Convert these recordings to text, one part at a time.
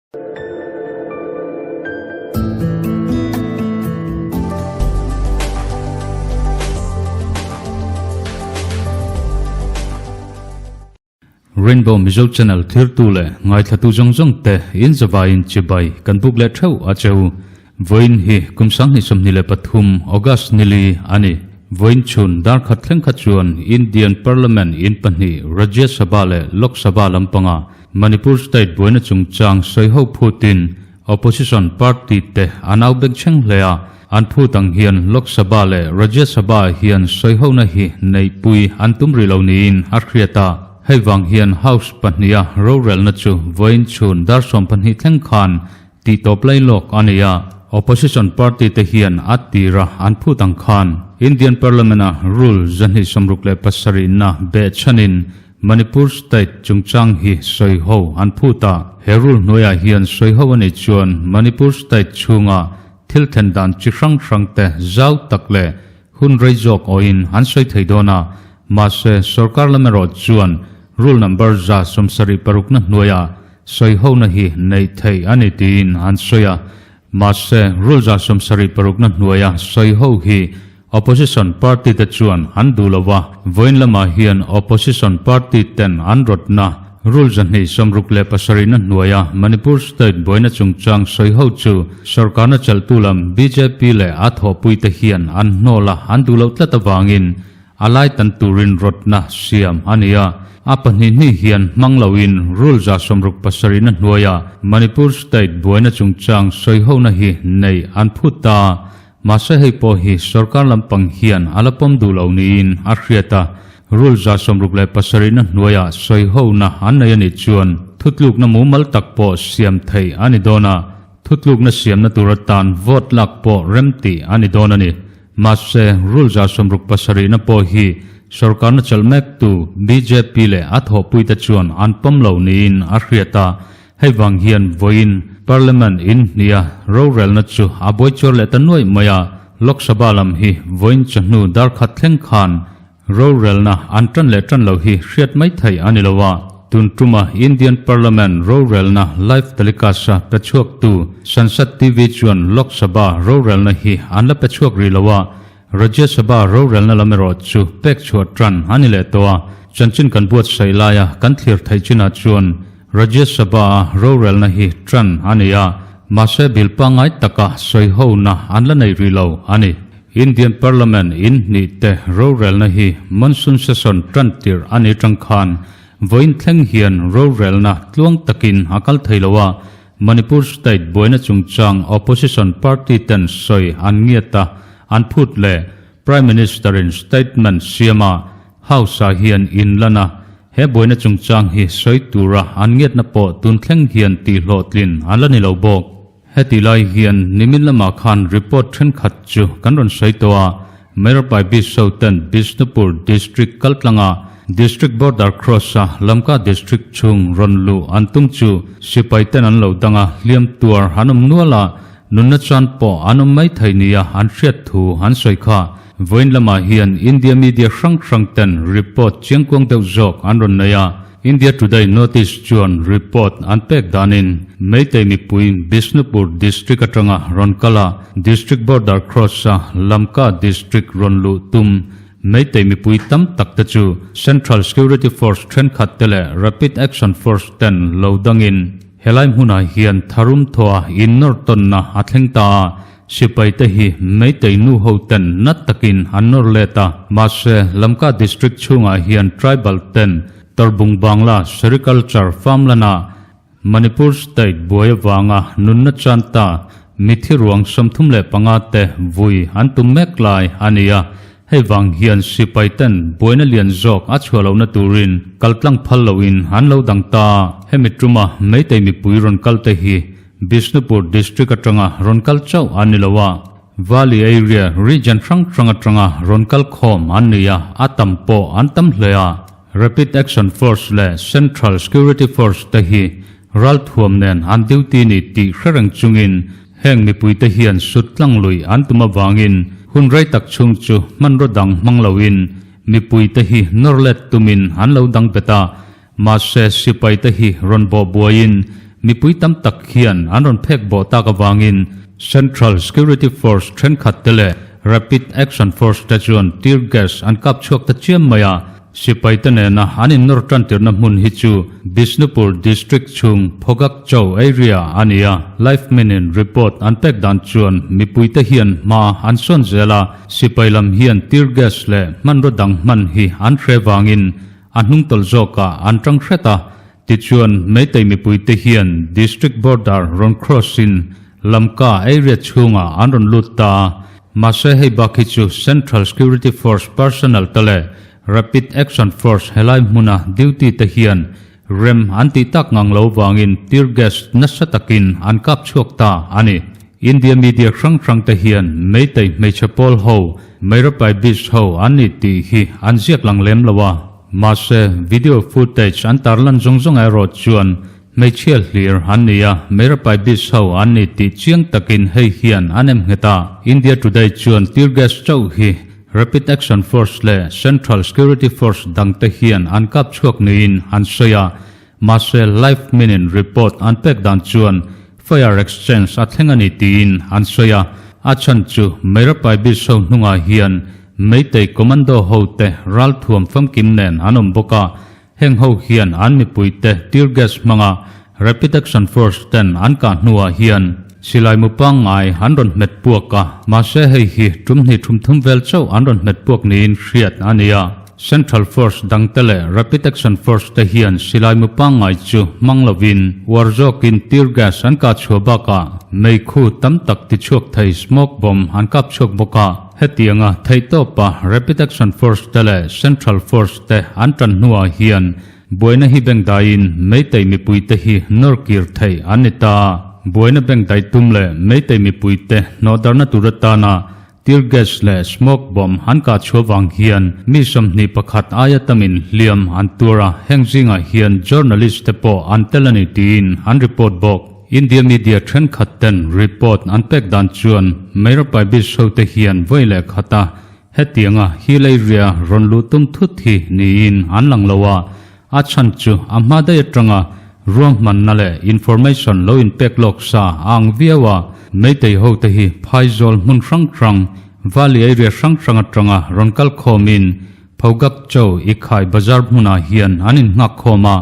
Rainbow Mizo Channel thirtu leh ngaithlatu zawng zawng te in zavaiin chibai kan buk leh theuh a cheu. Vawiin hi kum 2023 August nili a ni. Vawiin chhun dar khat thleng kha chuan Indian Parliament in pahnih Rajya Sabha leh Lok Sabha lampanga Manipur State buaina chungchang sawiho phutin Opposition party te an au beng chheng hle a, an phut ang hian Lok Sabha leh Rajya Sabha ah hian sawihona hi neihpui an tum rih lo niin a hriat a. Hei vang hian House pahniha rorelna chu vawiin chhun dar 12 thleng khan tih tawp lai lawk a ni a. Opposition party te hian a tira an phut ang khan Indian Parliament-a rule 267 na behchhanin Manipur State chungchang hi sawi ho an phut a, he rule hnuaiah hian sawi ho a nih chuan Manipur State chhunga thil thlen dan chi hrang hrang te zau tak leh hun rei zawk awhin an sawi thei dawn a, mahse sorkar lam erawh chuan rule number 76 na hnuaiah sawi hona hi neih theih a ni tiin an sawi a, mahse rule 76 na hnuaia sawi ho hi Opposition party te chuan an duh lo a, vawiin lamah hian opposition party ten an rawtna rule 267 na hnuaia Manipur state buaina chungchang sawi ho chu sorkarna chelhtu lam bjp leh a thawhpui te hian an hnawl a, an duh loh tlat avangin a lai tan turin rawtna siam a ni a. A pahnih hnih hian hmang loin rule 67 na hnuaia Manipur state buaina chungchang sawi hona hi neih an phut ta. Mahse hei pawh hi sorkar lampang hian a la pawm duh lo niin a hriat a, rule 67 na hnuaiah sawi hona an nei a nih chuan thutlukna mumal tak pawh siam theih a ni dawn a, thutlukna siamna tur atan vote lak pawh remtih a ni dawn a ni. Mahse rule 67 na pawh hi sorkarna chelh mektu bjp leh a thawhpuite chuan an pawm lo niin a hriat a, Hei vang hian vawiin Parliament in hnia rorelna chu a buai chuar leh ta nuaih mai a, Lok Sabha lam hi vawiin chawhnu dar khat thleng khan rorelna an tan leh tan lo hi hriat mai theih a ni lo a. Tun tuma Indian Parliament rorelna live telecast-a pe chhuaktu Sansad TV chuan Lok Sabha rorelna hi an la pe chhuak rih lo a, Rajya Sabha rorelna lam erawh chu pek chhuah tan a ni leh tawh a, chanchin kan buatsaih laia kan thlir theih chinah chuan Rajya Sabha-a rorelna hi tan a ni a, mahse bill pangngai taka sawihona an la nei rih lo a ni. Indian Parliament in hnih te rorelna hi monsoon session tan tirh a ni tang khan vawiin thleng hian rorelna tluang takin a kal thei lo a, Manipur State buaina chungchang opposition party ten sawi an ngiat a, an phut leh Prime Minister in statement siam a, House ah hian in lan a, he buaina chungchang hi sawi tura an ngiatna pawh tun thleng hian tihhlawhtlin an la ni lo bawk. Heti lai hian nimin lamah khan report thenkhat chu kan rawn sawi tawh a, Meropai Biso ten Bishnupur District kaltlanga District Border Cross-a Lamka District chhung rawn luh an tum chu sipai ten an lo dang a, hliam tuar an awm nual a, nunna chuan pawh an awm mai thei nia an hriat thu an sawi kha. Vawiin lamah hian India media hrang hrang ten report chiangkuang deuh zawk an rawn nei a, India Today Notice chuan report an pek danin Meitei mipui Bishnupur District atanga rawn kal a, District Border Cross-a Lamka District rawn luh tum Meitei mipui tam tak te chu Central Security Force thenkhat te leh Rapid Action Force ten lo dangin helai hmunah hian tharum thawha innawr tawnna a thleng ta a, Sipai te hi Meitei nu ho ten nat takin an nawr let a, mahse Lamka District chhungah hian tribal ten Torbung Bangla Sericulture Farm lana Manipur State buai avanga nunna chan ta mithi ruang 35 te vui an tum mek lai a ni a, hei vang hian sipai ten buaina lian zawk a chhuah lohna turin kaltlang phal loin an lo dang ta. Hemi tuma Meitei mipui rawn kal te hi Bishnupur District atanga rawn kal chauh an ni lo a, Valley area region hrang hrang atanga rawn kal khawm an ni a, a tam pawh an tam hle a. Rapid Action Force leh Central Security Force te hi ralthuam nen an duty ni tih hre reng chungin heng mipuite hian sut tlang lui an tum avangin hun rei tak chhung chu hmanraw dang hmang loin mipuite hi nawr let tumin an lo dang bet a. Mahse sipaite hi rawn bawh buaiin mipui tam tak hian an rawn phek bawh tak avangin Central Security Force thenkhat te leh Rapid Action Force te chuan tear gas an kap chhuak ta chiam mai a. Sipai te nena an innawr tantirna hmun hi chu Bishnupur District chhung Phogak Chow area a ni a, Life Minin report an pek dan chuan mipui te hian hma an sawn zel a, sipai lam hian tear gas leh hmanraw dang hman hi an hre vangin a hnungtawlh zawkah an tang hret a, tichuan Meitei mipui te hian District border rawn cross in Lamka area chhungah an rawn lut ta a. Mahse hei bak hi chu Central Security Force personnel te leh Rapid Action Force helai hmuna duty te hian rem an tih tak ngang lo vangin tear gas nasa takin an kap chhuak ta a ni. India media hrang hrang te hian Meitei hmeichhe pawl ho Meirapai Beach ho an ni tih hi an ziak lang lem lo a. Mahse video footage an tarlan zawng zawng erawh chuan Hmeichhia hlir an ni a, Meirapai Beach ho an ni tih chiang takin hei hian an em nghet a. India Today chuan tear gas chauh hi Rapid Action Force leh Central Security Force dangte hian an kap chhuak niin an sawi a, mahse Live Minin report an pek dan chuan fire exchange a thleng a ni tiin an sawi a. A chhan chu Meirapai Beach ho hnungah hian Meitei Commando hote ralthuam famkim nen an awm bawk a, Heng ho hian an mipuite tear gas hmanga Rapid Action Force ten an kah hnuah hian silai mu pangngai an rawn hmet puak a, mahse hei hi tum hnih thum thum vel chauh an rawn hmet puak niin hriat a ni a. Central Force dangte leh Rapid Action Force te hian silai mu pangngai chu hmang lovin uar zawkin tear gas an kah chhuah bakah meikhu tam tak tichhuak thei smoke bomb an kap chhuak bawk a. Hetianga theihtawpa Rapid Action Force te leh Central Force te an tan hnuah hian buaina hi bengdaiin Meitei mipuite hi nawr kir theih an ni ta. Buaina bengdai tum leh Meitei mipuite hnawhdarna tur atana tear gas leh smoke bomb an kah chhuah vang hian mi 21 aia tamin hliam an tuar a, heng zingah hian journalist te pawh an tel a ni tiin an report bawk. India media thenkhat ten report an pek dan chuan Meirapai Beach hote hian vawi leh khata Hetianga hi leiria rawn luh tum thut hi niin an lang lo a, a chhan chu a hma daih atanga ruahmanna leh information lo inpek lawk sa a ang viau a, Meitei ho te hi phaizawl hmun hrang hrang, valley area hrang hrang atanga rawn kal khawmin Phogak Chow Ikhai bazar hmunah hian an innghak khawm a,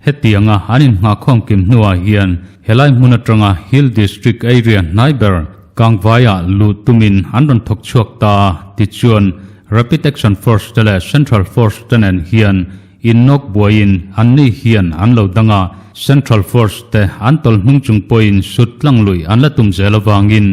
Hetianga an inhnghahkhawm kim hnuah hian helai hmun atanga Hill District area hnai ber Kangvaiah luh tumin an rawn thawk chhuak ta a, tichuan Rapid Action Force te leh Central Force te nen hian innawk buaiin anni hian an lo dang a, Central Force te an tawlh hnung chung pawhin sut tlang luih an la tum zel avangin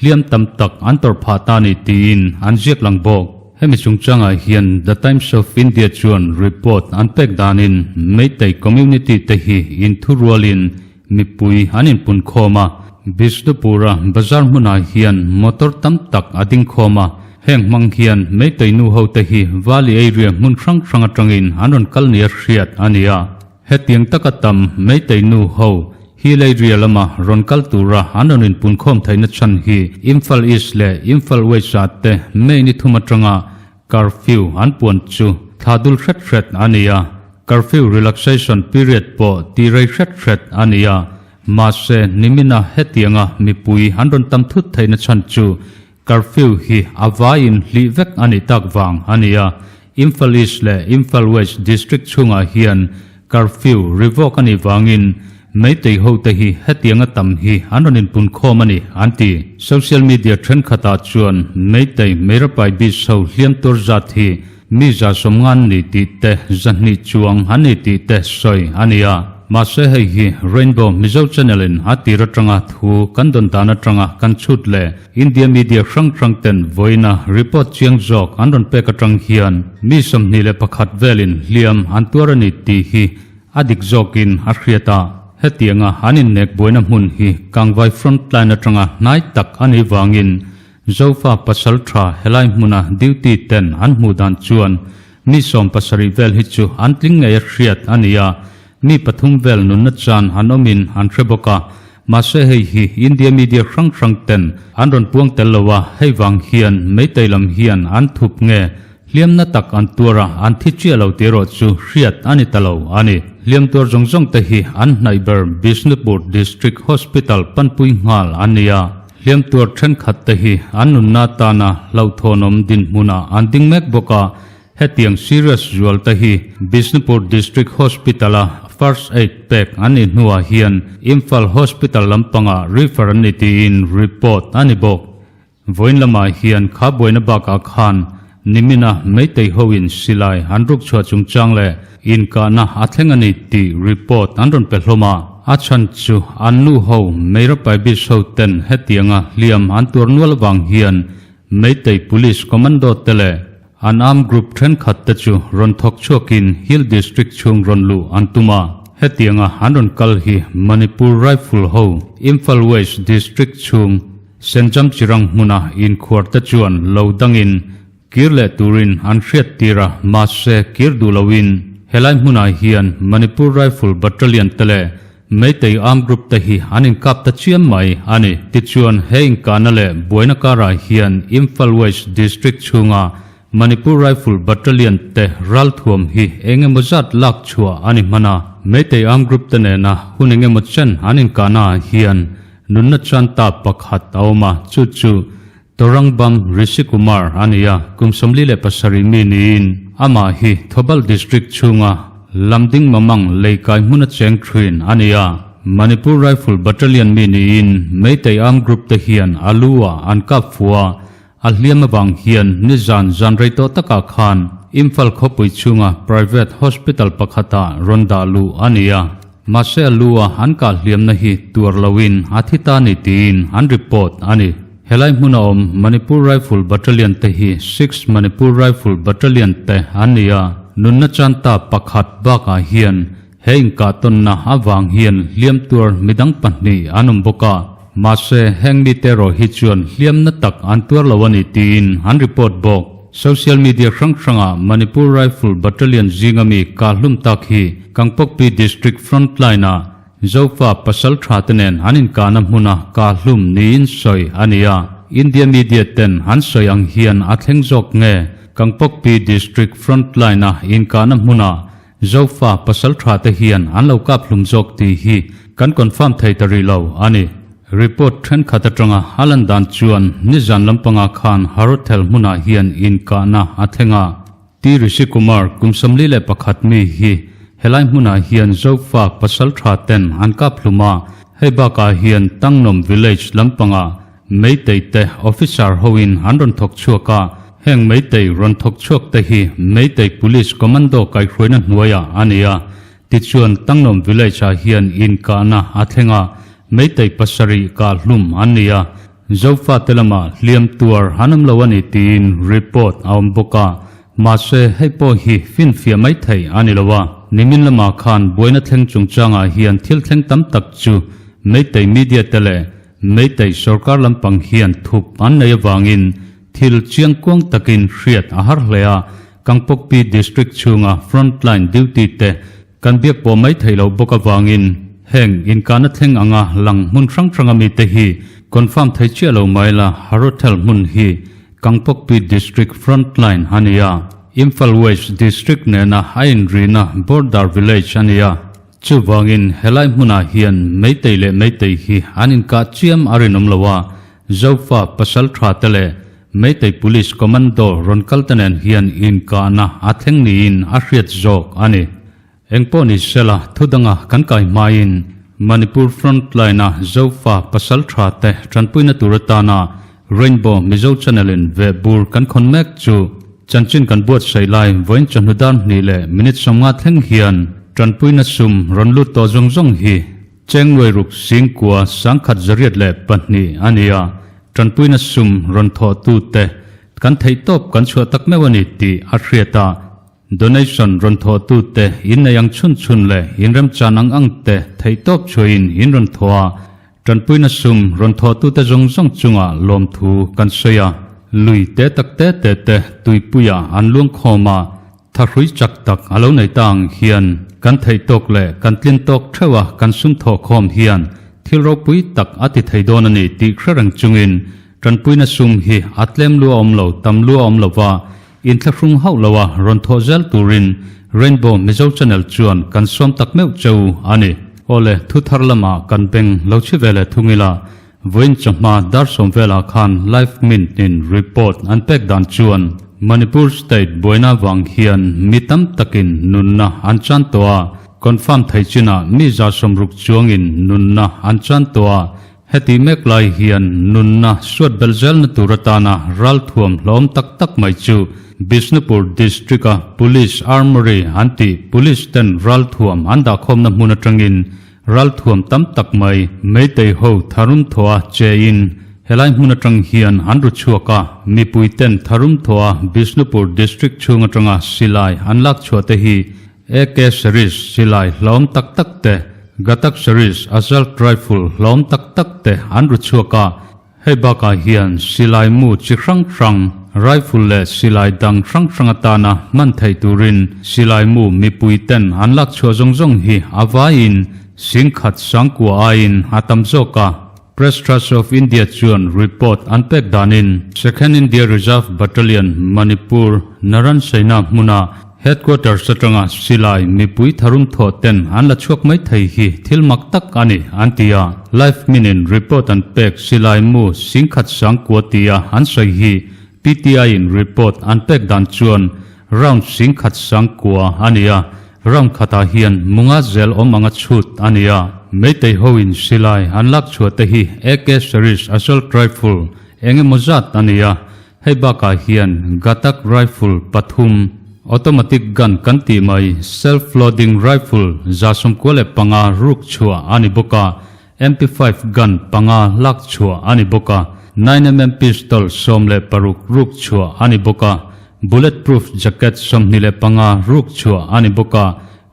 Hliam tam tak an tawrh phah ta ni tiin an ziak lang bawk. Hemi chungchangah hian The Times of India chuan report an pek danin Meitei community te hi inthurualin mipui an inpun khawm a, Bishnupur-a bazar hmunah hian motor tam tak a ding khawm a, heng hmang hian Meitei nu ho te hi valley area hmun hrang hrang atangin an rawn kal nia hriat a ni a. Hetiang taka tam Meitei nu ho hi Leiria lama rawn kal tura an rawn inpunkhawm theihna chhan hi Imphal East leh Imphal West ah te May ni thum atanga curfew an puan chu thla dul hret hret a ni a, curfew relaxation period pawh ti rei hret hret a ni a, mahse nimina hetianga mipui an rawn tam thut theihna chhan chu Curfew hi a vaiin hlih vek a nih tak vang a ni a, Imphal East leh Imphal West District chhungah hian curfew revoke a nih vangin Meitei hote hi hetianga tam hi an rawn inpunkhawm a ni, an ti. Social media thenkhatah chuan Meitei Meirapai Beach ho hliam tur zat hi Mi 150 an ni tih te, 200 chuang an ni tih te sawi a ni a. Mahse hei hi Rainbow Mizo Channel in a tir atanga thu kan dawn dan atanga kan chhut leh India media hrang hrang ten vawiina report chiang zawk an rawn pek atang hian mi 21 velin hliam an tuar a ni tih hi a dik zawkin a hriat a. Hetianga an innek buaina hmun hi Kangvai frontline atanga hnai tak a nih vangin Zofa pasal tha helai hmuna duty ten an hmuh dan chuan mi 70 vel hi chu an tling ngei a hriat a ni a, mi pathum vel nunna chan an awmin an hre bawk a, mahse hei hi India media hrang hrang ten an rawn puang tel lo a, hei vang hian Meitei lam hian an thup nge? Hliam na tak an tuar a, an thi chiah lo tih erawh chu hriat a ni ta lo a ni. Hliam tuar zawng zawng te hi an hnaih ber Bishnupur District Hospital panpui nghal an ni a. Hliam tuar thenkhat te hi an nunna tana hlauhthawnawm dinhmunah an ding mek bawk a, hetiang serious zual te hi Bishnupur District Hospital-a first aid pek an nih hnuah hian Imphal Hospital lampangah refer an ni tiin report a ni bawk. Vawiin lamah hian kha buaina bakah khan nimina Meitei hoin silai an ruk chhuah chungchang leh inkahna a thleng a ni tih report an rawn pe hlawm a. A chhan chu an nu ho Meira Paibis ho ten hetianga hliam an tuar nual avang hian Meitei Police Commando te leh an armed group thenkhat te chu rawn thawk chhuakin Hill District chhung rawn luh an tum a. Hetianga an rawn kal hi Manipur Rifle ho Imphal West District chhung Sencham Chirang hmuna inkhuar te chuan lo dangin kir leh turin an hriat tir a, mahse kir duh loin helai hmunah hian Manipur Rifle Battalion te leh Meitei Armed Group te hi an inkap ta chiam mai a ni. Tichuan he inkahna leh buaina karah hian Imphal West District chhunga Manipur Rifle Battalion te ralthuam hi eng emaw zat lak chhuah a ni hman a, Meitei Armed Group te nena hun eng emaw chen an inkahna ah hian nunna chan ta pakhat a awm a, chu chu Torangbam Rishi Kumar a ni a, kum 47 mi niin amah hi Thoubal District chhunga Lamding Mamang leikai hmuna cheng thin a ni a, Manipur Rifle Battalion mi niin Meitei Armed Group te hian a lu ah an kap fuh a, A hliam avang hian nizan zan rei tawh takah khan Imphal khawpui chhunga private hospital pakhatah rawn dah luh a ni a. Mahse a lu a an kah hliamna hi tuar loin a thi ta ni tiin an report a ni. Helai hmuna awm Manipur Rifle Battalion te hi Sixth Manipur Rifle Battalion te an ni a. Nunna chan ta pakhat bakah hian He inkahtawnna avang hian hliam tuar midang pahnih an awm bawk a, mahse heng mite erawh hi chuan hliamna tak an tuar lo a ni tiin an report bawk. Social media hrang hrangah Manipur Rifle Battalion zinga mi kahhlum tak hi Kangpokpi District Frontline-ah Zofa pasal tha te nen an inkahna hmuna kahhlum niin sawi a ni a, India media ten an sawi ang hian a thleng zawk nge Kangpokpi District Frontline-a inkahna hmunah Zofa pasal tha te hian an lo kap hlum zawk tih hi kan confirm thei ta rih lo a ni. Report thenkhat atanga a lan dan chuan nizan lampanga khan Harothel hmunah hian inkahna a thleng a. T Rishi Kumar kum 41 mi hi helai hmunah hian Zofa pasal tha ten an kap hlum a, hei bakah hian Tangnom village lampanga Meitei te officer hoin an rawn thawk chhuak a, heng Meitei rawn thawk chhuak te hi Meitei Police Commando kaihhruaina hnuaiah a ni a. Tichuan Tangnom village ah hian inkahna a thleng a, Meitei pasarih kah hlum an ni a, Zofate lamah hliam tuar an awm lo a ni tiin report a awm bawk a, mahse hei pawh hi finfiah mai theih a ni lo a. Nimin lamah khan buaina thleng chungchangah hian thil thleng tam tak chu Meitei media te leh Meitei sorkar lampang hian thup an nei avangin thil chiangkuang takin hriat a har hle a, Kangpokpi District chhunga frontline duty te kan biak pawh mai theih loh bawk avangin heng inkahna thleng anga lang hmun hrang hranga mite hi confirm thei chiah lo mai la Harothel hmun hi Kangpokpi District frontline a ni a, Imphal West District nena a inrina border village a ni a. Chuvangin helai hmunah hian Meitei leh Meitei hi an inkah chiam a rinawm lo a, Zofa pasal tha te leh Meitei Police Commando rawn kal te nen hian inkahna a thleng niin a hriat zawk a ni. Engpawh ni sela thu danga kan kai hmain Manipur Frontline-a Zofa pasal tha te tanpuina tur atana Rainbow Mizo Channel-in vehbur kan khawn mek chu Chanchin kan buatsaih lai vawiin chawhnu dar hnih leh minute 50 thleng hian tanpuina sum rawn lut tawh zawng zawng hi chengnuai ruk singkua 1102 a ni a, tanpuina sum rawn thawh tute kan theih tawp kan chhuah tak meuh a ni tih a hriat a, donation rawn thawh tute in nei ang chhun chhun leh in remchan ang ang te theih tawp chhuahin in rawn thawh a, Tanpuina sum rawn thawhtute zawng zawng chungah lawmthu kan sawi a, lui te tak te te te tuipuia an luang khawm a, thahrui chak tak a lo nei ta ang hian kan theih tawk leh kan tlin tawk theuh a kan sum thawh khawm hian thil ropui tak a ti thei dawn a ni tih hre reng chungin tanpuina sum hi a tlem lua awm lo tam lua awm lova. Inthlahrung hauh loa rawn thawh zel turin Rainbow Mizo Channel chuan kan sawm tak meuh cheu a ni. Awle, thu thar lamah kan beng lo chhi ve leh thung ila, vawiin chawhma dar sawm velah khan Live Mint in report an pek dan chuan Manipur state buaina vang hian mi tam takin nunna an chan tawh a, confirm thei chinah mi 160 chuangin nunna an chan tawh a, Heti mek lai hian nunna suat belh zelna tur atana ralthuam hlawm tak tak mai chu Bishnupur District-a Police Armoury an tih Police ten ralthuam an dahkhawmna hmun atangin ralthuam tam tak mai Meitei ho tharum thawha chein helai hmun atang hian an ru chhuak a, mipui ten tharum thawha Bishnupur District chhung atanga silai an lak chhuah te hi AK series silai hlawm tak tak te, Ghatak series assault rifle hlawm tak tak te an ru chhuak a, hei bakah hian silai mu chi hrang hrang, rifle leh silai dang hrang hrang atana hman theih turin silai mu mipui ten an lak chhuah zawng zawng hi a vaiin singkhat sangkua aiin a tam zawk a. Press Trust of India chuan report an pek danin Second India Reserve Battalion, Manipur, Naran Sena hmuna headquarters atanga silai mipui tharum thawh ten an la chhuak mai thei hi thil mak tak a ni, an ti a. Live Minin report an pek silai mu singkhat sangkua tia an sawi hi PTI in report an pek dan chuan round singkhat sangkua a ni a. Round khatah hian munga zel awm anga chhut a ni a, Meitei hoin silai an lak chhuah te hi AK series assault rifle eng emaw zat a ni a, hei bakah hian Ghatak rifle pathum, automatic gun kan tih mai self loading rifle 95 ruk chhuah a ni bawk a, MP5 gun panga lak chhuah a ni bawk a, 9mm pistol 16 ruk chhuah a ni bawk a, bullet proof jacket 25 ruk chhuah a ni bawk a,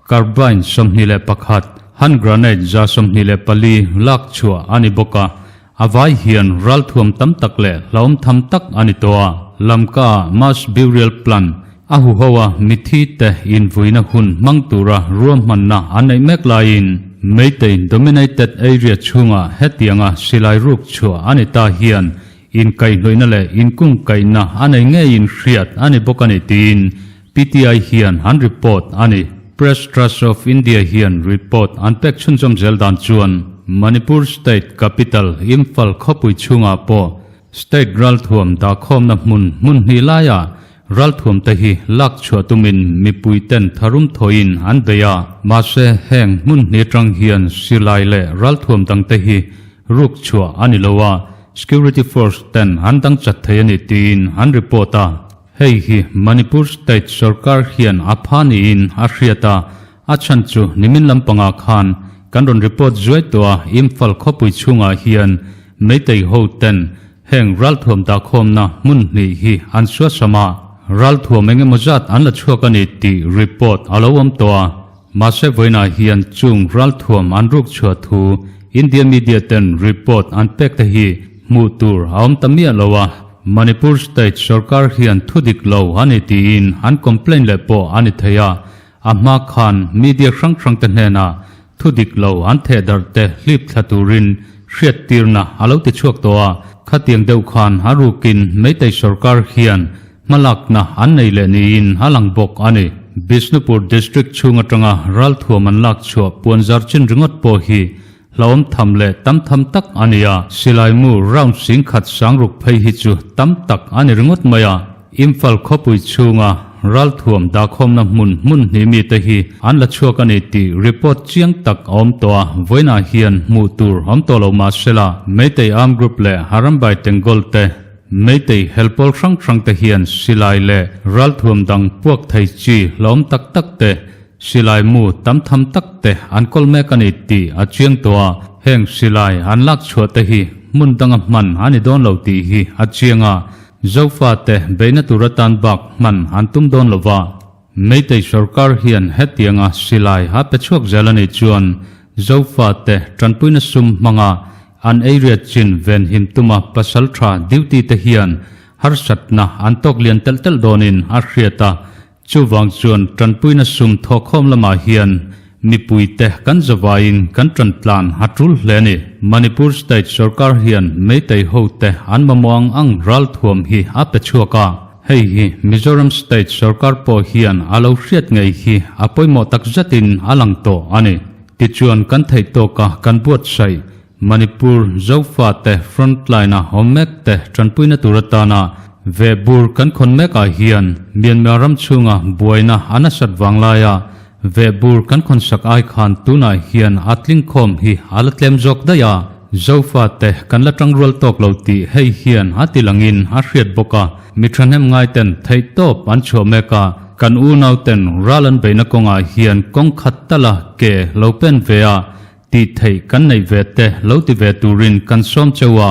carbine 21, hand granade 124 lak chhuah a ni bawk a, a vai hian ralthuam tam tak leh hlauhawm tham tak a ni tawh a, Lamka mass burial plan a huho a mithi te invuina hun hmang tura ruahmanna an neih mek laiin Meitei dominated area chhunga hetianga silai ruk chhuah a ni ta hian inkaihhnawihna leh inkungkaihna a nei ngeiin hriat a ni bawk a ni tiin PTI hian an report a ni. Press Trust of India hian report an pek chhunzawm zel dan chuan Manipur state capital Imphal khawpui chhungah pawh State ralthuam dahkhawmna hmun hmun hnih laiah ralthuam te hi lak chhuah tumin mipui ten tharum thawhin an bei a, mahse heng hmun hnih atang hian silai leh ralthuam dang te hi ruk chhuah a ni lo a, security force ten an dang chat thei a ni tiin an report a. Hei hi Manipur state sorkar hian a pha niin a hriat a, a chhan chu nimin lampangah khan kan rawn report zuai tawh a, Imphal khawpui chhungah hian Meitei ho ten heng ralthuam dahkhawmna hmun hnih hi an suasam a, ralthuam eng emaw zat an la chhuak a ni tih report a lo awm tawh a, mahse vawiinah hian chung ralthuam an ruk chhuah thu India media ten report an pek te hi hmuh tur a awm ta miah lo a, Manipur state sorkar hian thu dik lo a ni tiin an complaint leh pawh a ni thei a, a hma khan media hrang hrang te hnenah Thu dik lo an theh darh te hlip thla turin hriattirna a lo ti chhuak tawh a, khatiang deuh khan a rukin Meitei sorkar hian hmalakna an nei leh niin a lang bawk a ni. Bishnupur District chhung atanga ralthuam an lak chhuah puan zar chin ringawt pawh hi hlauhawm tham leh tam tham tak a ni a, silaimu round 10,000 sangruk phei hi chu tam tak a ni ringawt mai a. Imphal khawpui chhunga ralthuam dahkhawmna hmun hmun hnih mite hi an la chhuak a ni tih report chiang tak a awm tawh a, vawiinah hian hmuh tur awm tawh lo mah sela, Meitei Armed Group leh Harambai Tengol te, Meitei helpawl hrang hrang te hian silai leh ralthuam dang puak thei chi hlawm tak tak te, silai mu tam tham tak te an kawl mek a ni tih a chiang tawh a, heng silai an lak chhuah te hi hmun danga hman a ni dawn lo tih hi a chiang a. Zofate beihna tur atan bak hman an tum dawn lo va, Meitei sorkar hian hetianga silai a pe chhuak zel a nih chuan Zofate tanpuina sum hmanga an eiriat chin venhim tuma pasal tha duty te hian harsatna an tawk lian telh telh dawnin a hriat a, Chuvang chuan tanpuina sum thawhkhawm lamah hian mipuite kan zavaiin kan tantlan a tul hle a ni. Manipur state sorkar hian Meitei hote an mamawh ang ang ralthuam hi a pe chhuak a. Hei hi Mizoram State sorkar pawh hian a lo hriat ngei hi a pawimawh tak zetin a lang tawh a ni. Tichuan kan theih tawka kan buatsaih Manipur Zofate frontline-a awm mek te tanpuina tur atana vehbur kan khawn mekah hian Myanmar ram chhunga buaina a nasat vang laia Vehbur kan khawnsak ai khan tunah hian a tlingkhawm hi a la tlem zawk daih a, Zofate kan la tangrual tawk lo tih hei hian a ti langin a hriat bawk a, mi thahnem ngaiten theihtawp an chhuah mek a, kan unauten ral an beihna kawngah hian kawng khat tala ke lo pen ve a, Tih theih kan neih ve te lo ti ve turin kan sawm cheu a,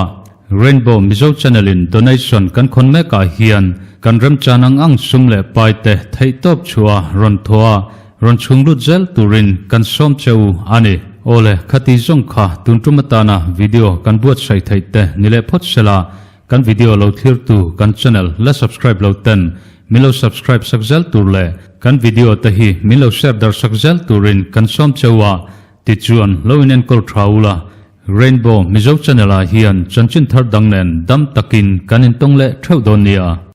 Rainbow Mizo Channel in donation kan khawn mek ah hian kan remchan ang ang sum leh pai te theih tawp chhuah a rawn thaw a, rawn chhung lut zel turin kan sawm cheu a ni. Awle, khati zawng kha tun tum atana video kan buatsaih theih te ni leh phawt sela, Kan video lo thlir tu kan channel la subscribe lo ten min lo subscribe sak zel tur leh kan video te hi min lo share dar sak zel turin kan sawm cheu a, tichuan lo in enkawl tha ula Rainbow Mizo channel ah hian chanchin thar dang nen dam takin kan intawng leh theuh dawn nia.